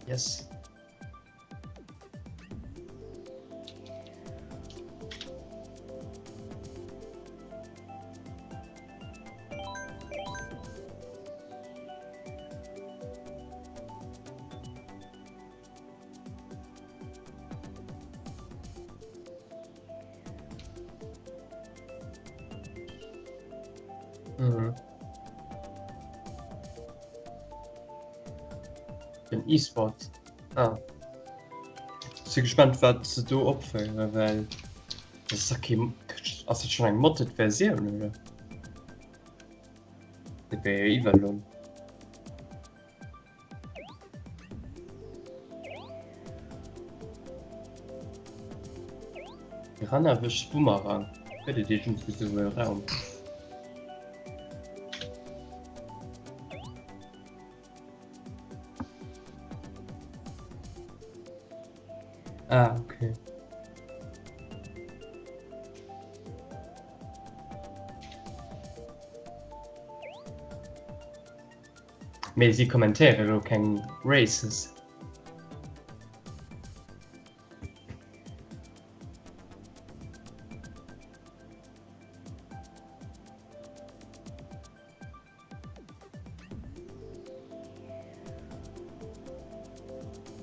Yes. Mhm. Den E-Sport. Ah. Si gespannt wat se do opféiere well das ist okay. Ass dat schon eng modded Versioun oder? Dat wär jo iwwerlong. Piranha vs Boomerang. Gëtt et iergendwou sou e Raum? Ah, okay. Mee si kommentéiere lo keng Races.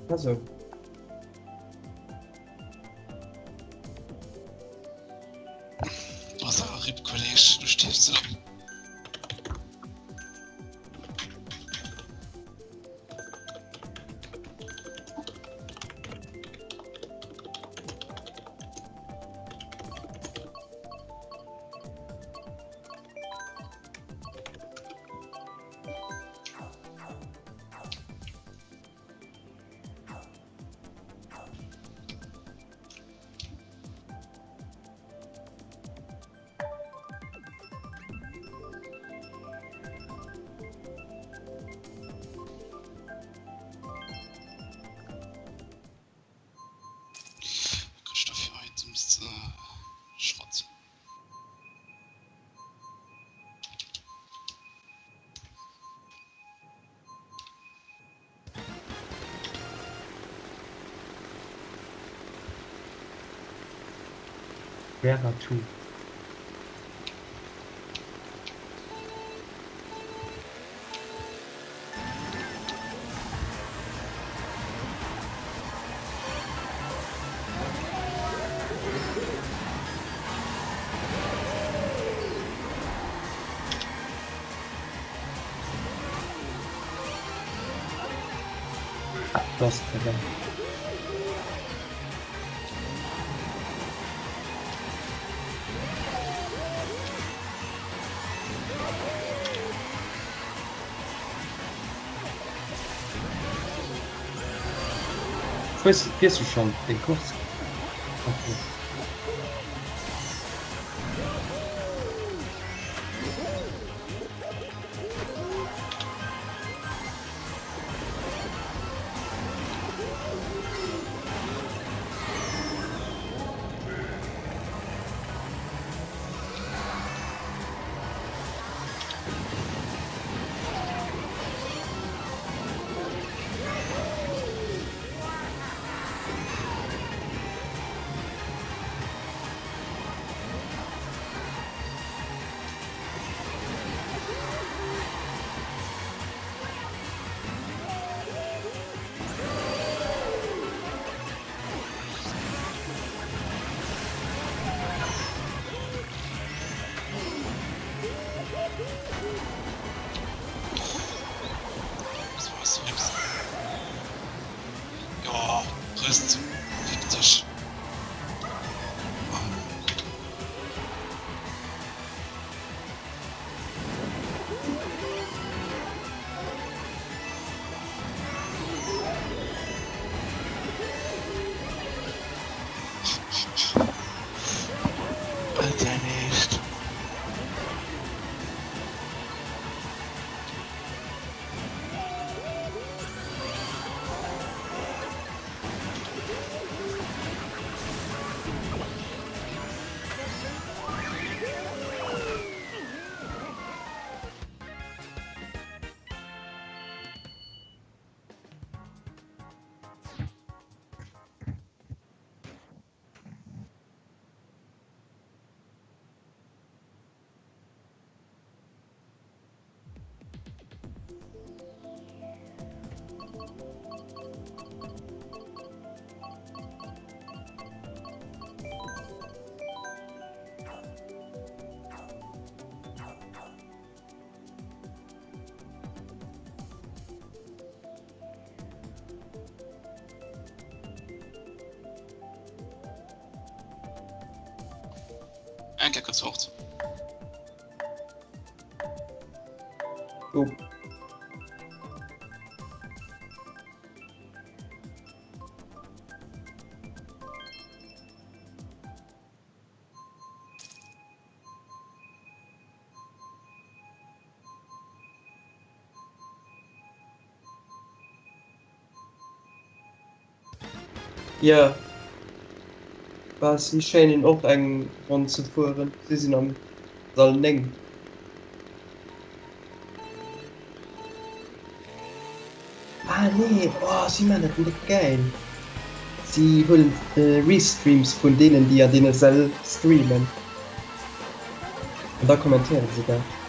Also. Ass awer RIP Kolleg, du stierfs elo. Kritt dofir Items Schrott. Vera Tu. Das Terrain. Fuers, fiers du schon den Kurs? Okay. Jo, Rest, fick dech. Alter, nicht. Eng Kéier kuerz fort. Oh. Jo, bah si schéinen och eng Ronn ze fueren, si sinn am Sall 9. Ah nee, oh si man et net gäil, si huelen Restreams vun deenen déi an deene Säll streamen an da kommentéieren se dat.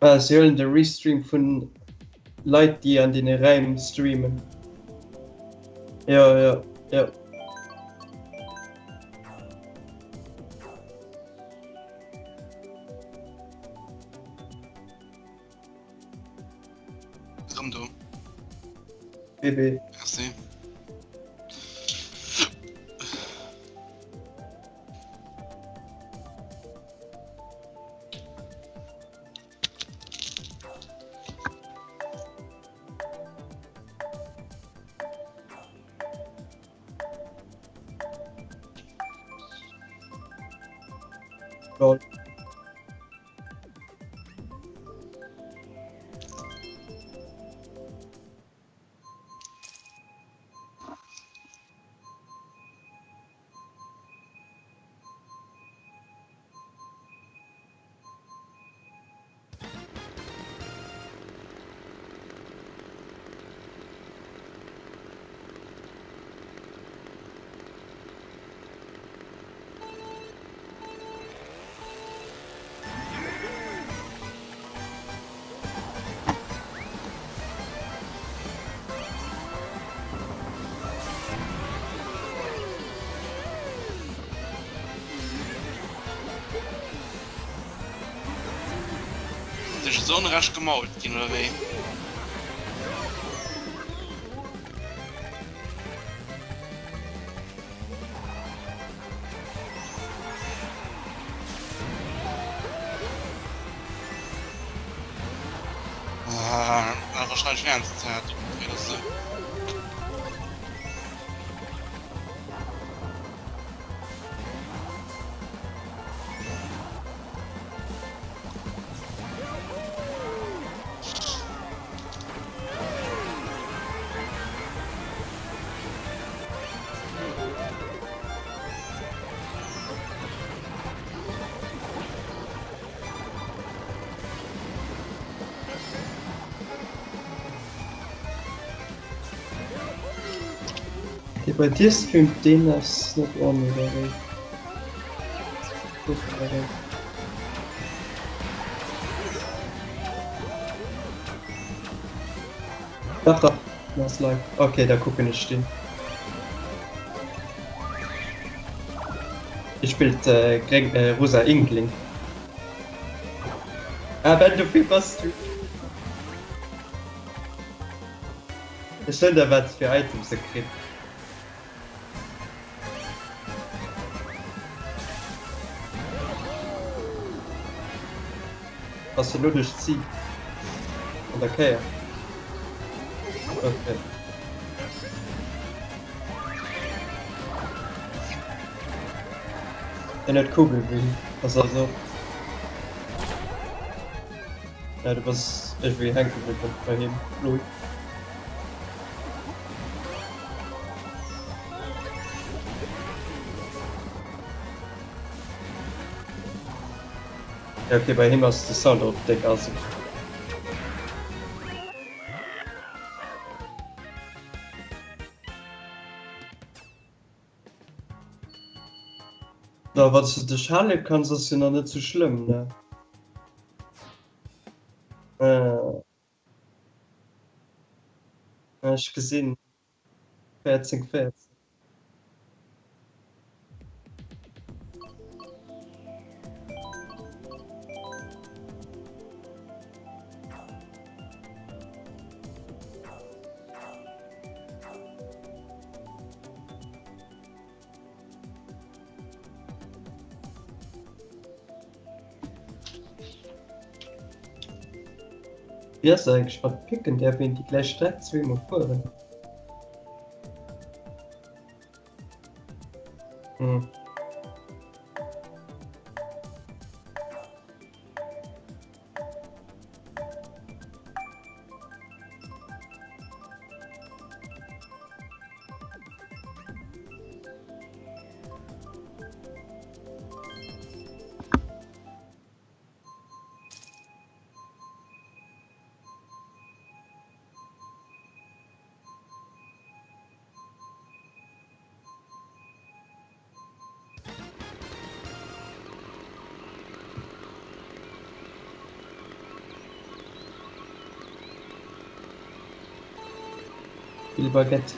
Ah, si huelen de Restream vun Leit déi an deene Räim streamen. Jo, jo, jo. Rëm do. BB. Merci. Lol. Sinn ech esou onerecht gemault ginn oder wéi? Ah, wahrscheinlech während der Zeit oder so. Dee bei dir streamt deen ass net on oder wéi? Dach dach, den ass live. Ok, da kucken ech deen. Hie spillt gréng rosa Inkling. Ah Ben, dofir bass du. Ech soen der wat fir Items e kritt. Bass de lo duerch d'Zil an der Kéier? Okay. En huet Kugelwéi, ass also. Ja, du bass iergendwéi hänke bliwwen bei him, lol. Ja okay, bei him ass de Sound och déck assi. Da wann s de dech hale kanns ass jo nach net sou schlëmm ne? Ech gesinn 14 14. Wéi ass dat eigentlech mat Picken? Däerf een déi gläich Streck zweemol fueren? Hm. Vill Baguette.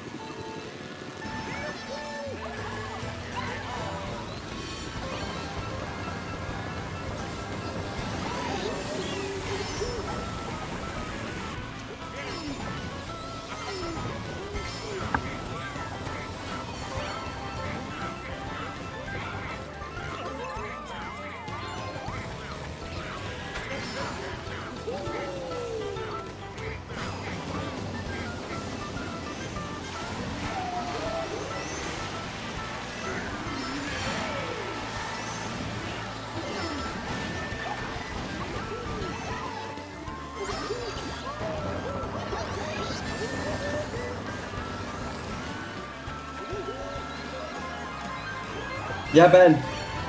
Ja Ben,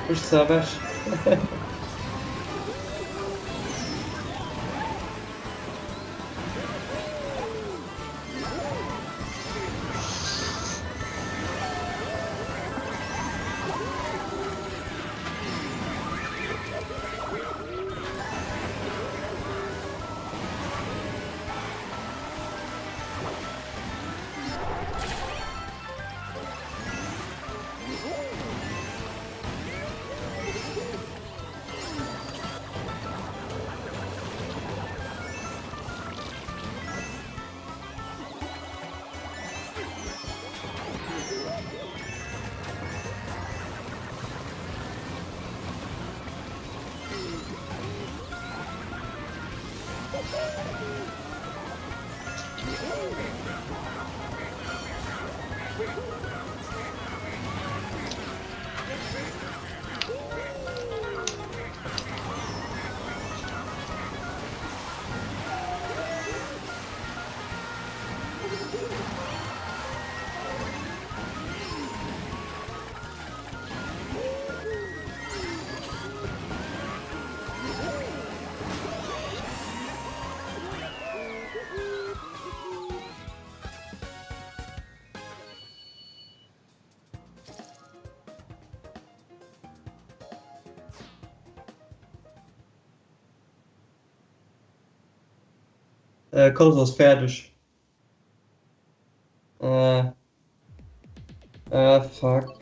push se ewech. Course ass fäerdeg. Äh. Äh, fuck.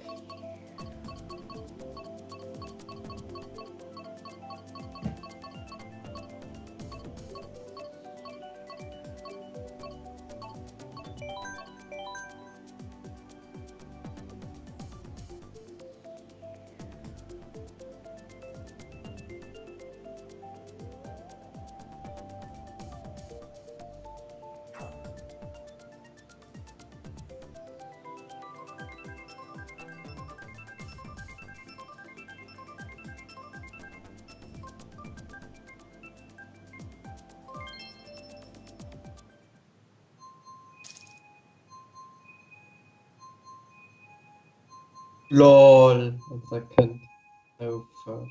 Lol, dat kënnt. Oh fuck.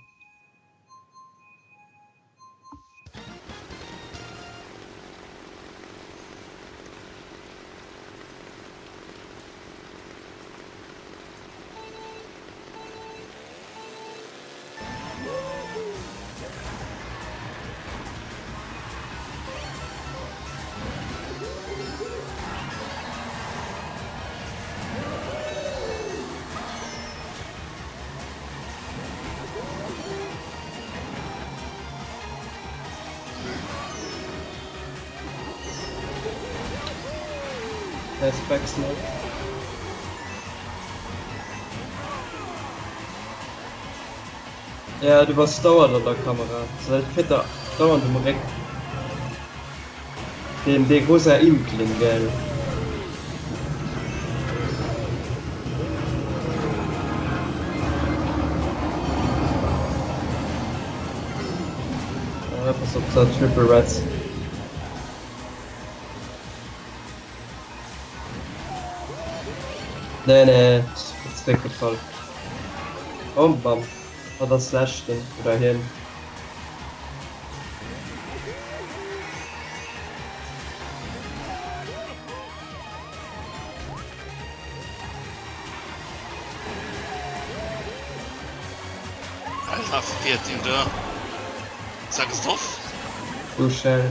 Nice backsmash. Ja, du bass dauernd an der Kamera. Se fiert der dauernd um Réck. Deen dee rosa Inkling, gell? Ah, pass op der Triple Reds. Nee, nee, zréckgefall. Bam, bam. Hatt ass leschten, oder hien. Alter, fiert deen do? Sag es doff. Du Schell.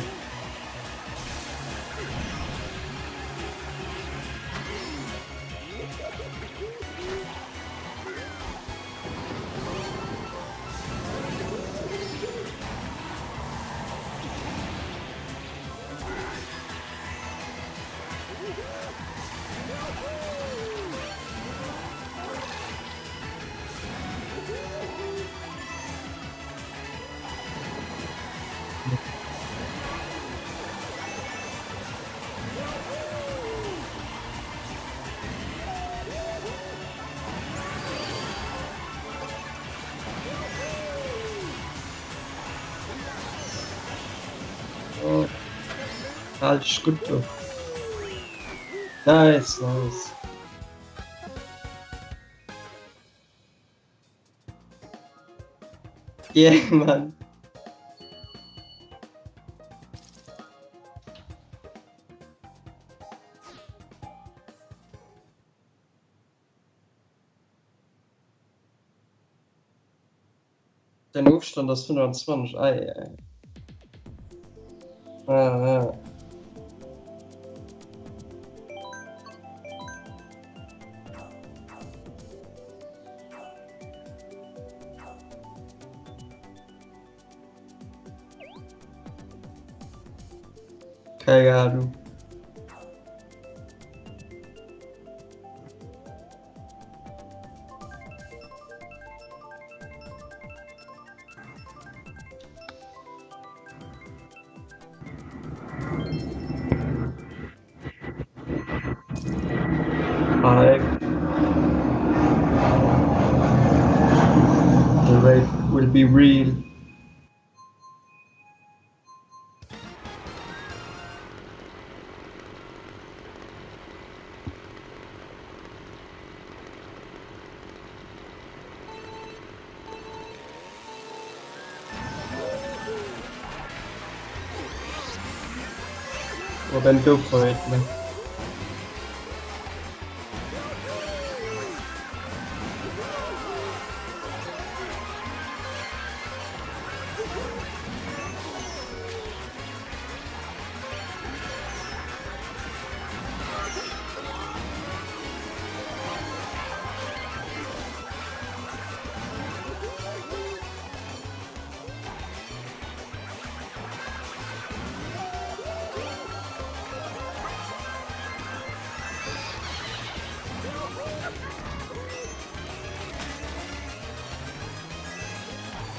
Oh. Hal dech gutt do. Nice, nice. Yeah, man. Den Ofstand ass 25, ei ei. Ah, ah. Keng Ahnung. Hi. The rape will be real. Well then go for it, man.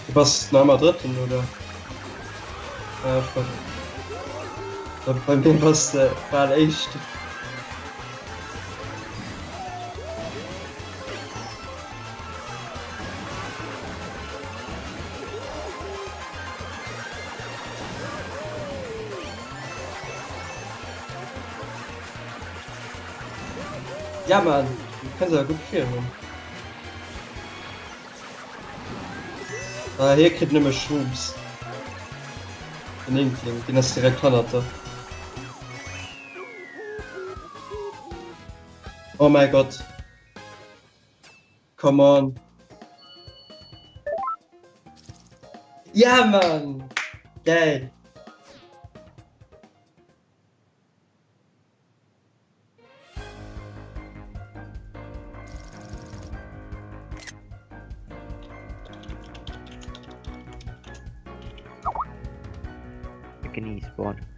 Du bass nach ëmmer Drëtten, oder? Ah, ech war... Bei mir bass de bal Éischten. Ja Mann, du kënns awer gutt virun. Ah, hie kritt nëmme Schubs. Den Inkling, deen ass direkt hannert der. Oh mäi Gott. Come on. Ja Mann! Geil! Genies spawn.